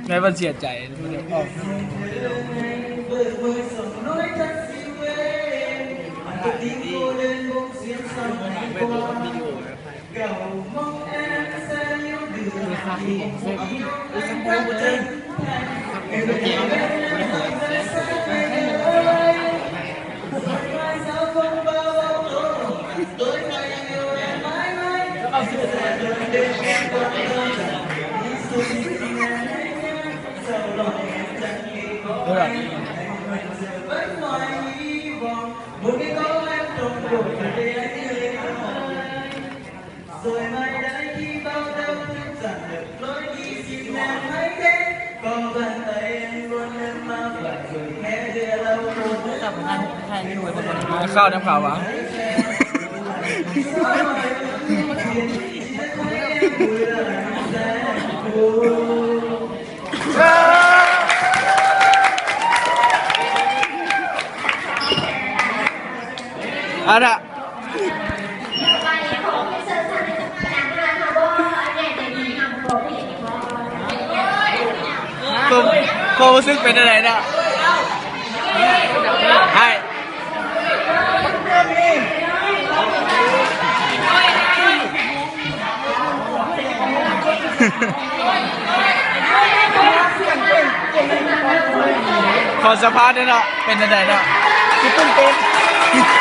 ແມ່ນເພິ່ນເສຍໃຈ ມັນອອກ ເຂົ້ານຳເຂົາຫວາ? ອັນນະ ຄວາມ ຄວາມຮູ້ສຶກເປັນຈັ່ງໃດເນາະ? ອ້າຍ ຂໍສຳພາດແດ່ເນາະ ເປັນຈັ່ງໃດເນາະ? ຊິຕື່ນເຕັ້ນ.